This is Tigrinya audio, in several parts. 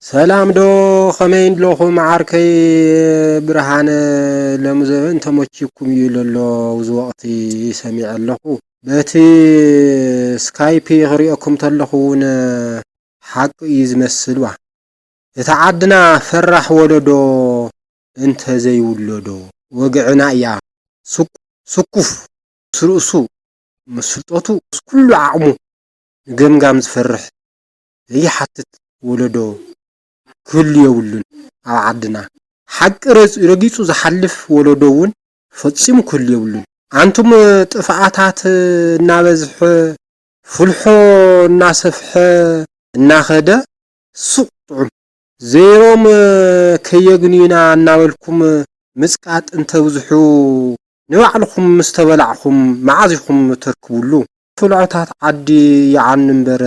ሰላም ዶ፣ ከመይ ኣለኹም ዓርከይ ብርሃነ? ሎሚ ዘበን ተመቺኩም እዩ ለሎ ኣብዚ ወቕቲ ሰሚዐ ኣለኹ። በቲ ስካይፕ ክሪኦኩም ተለኹ እውን ሓቂ እዩ ዝመስል ዋ። እቲ ዓድና ፈራሕ ወለዶ እንተዘይውለዶ ወግዕና እያ። ስኩፍ ምስ ርእሱ ምስ ፍልጠቱ ምስ ኩሉ ዓቕሙ ንገምጋም ዝፈርሕ ዘይሓትት ወለዶ ክህሉ የብሉን ኣብ ዓድና። ሓቂ ረጊጹ ዝሓልፍ ወለዶ እውን ፈጺሙ ክህሉ የብሉን። ኣንቱም ጥፍኣታት እናበዝሐ ፍልሖ እናሰፍሐ እናኸደ ሱቕ ጥዑም ዘይሮም ከየግንዩና እናበልኩም ምጽቃጥ እንተብዝሑ ንባዕልኹም ምስ ተበላዕኹም መዓዝ ኢኹም ተርክብሉ? ፍልሖታት ዓዲ ይዓኑ እምበር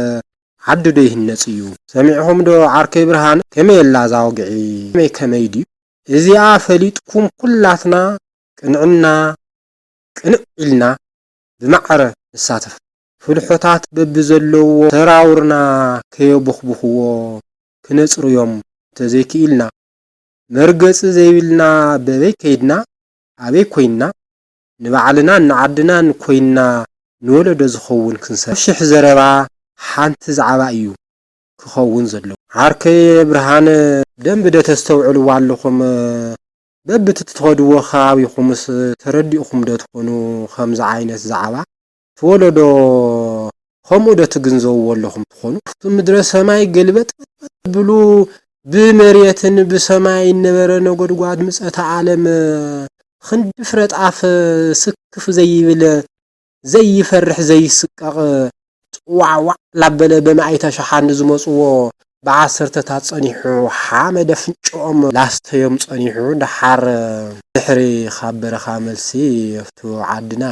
ዓዲ ዶ ይህነጽ እዩ? ሰሚዕኹም ዶ ዓርከይ ብርሃን? ከመይ ኣላ እዛ ወግዒ? ከመይ ከመይ ድዩ? እዚኣ ፈሊጥኩም ኩላትና ቅንዕና ቅንዕ ኢልና ብማዕረ ንሳተፍ። ፍልሖታት በብዘለዎ ሰራውርና ከየቦኽብኽዎ ክነጽርዮም እንተዘይክኢልና፣ መርገጺ ዘይብልና በበይ ከይድና ኣበይ ኮይንና ንባዕልናን ንዓድናን ኮይንና ንወለዶ ዝኸውን ክንሰርሕ። ሽሕ ዘረባ ሓንቲ ዛዕባ እዩ ክኸውን ዘለዎ። ዓርከይ ብርሃነ ብደንቢ ዶ ተስተውዕልዋ ኣለኹም? በብቲ ትኸድዎ ከባቢኹምስ ተረዲእኹም ዶ ትኾኑ ከምዚ ዓይነት ዛዕባ? እቲ ወለዶ ከምኡ ዶ ትግንዘብዎ ኣለኹም ትኾኑ? እቲ ምድረ ሰማይ ገልበጥ ብሉ ብመሬትን ብሰማይን ነበረ ነጎድጓድ ምጸተ ዓለም ክንዲ ፍረ ጣፍ ስክፍ ዘይብል ዘይፈርሕ ዘይስቀቕ ጽዋዕዋዕ ላበለ በማእተ ሸሓን ዝመጽዎ ብዓሰርተታት ጸኒሑ ሓመድ ኣፍንጭኦም ላስተዮም ጸኒሑ ደሓር ድሕሪ ካብ በረኻ መልሲ ኣብቱ ዓድና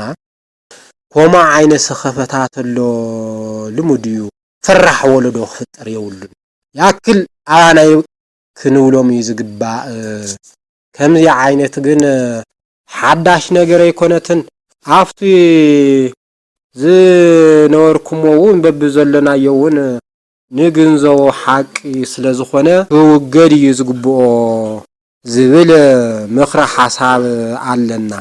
ኮማ ዓይነ ሰኸፈታ ተሎ ልሙድ እዩ። ፈራሕ ወለዶ ክፍጠር የብሉን። ያክል ኣባናይ ክንብሎም እዩ ዝግባእ። ከምዚ ዓይነት ግን ሓዳሽ ነገር ኣይኮነትን። ኣብቲ ዝነበርኩሞ እውን በብዘለናዮ እውን ንግንዘቦ ሓቂ ስለ ዝኾነ ክውገድ እዩ ዝግብኦ ዝብል ምኽረ ሓሳብ ኣለና።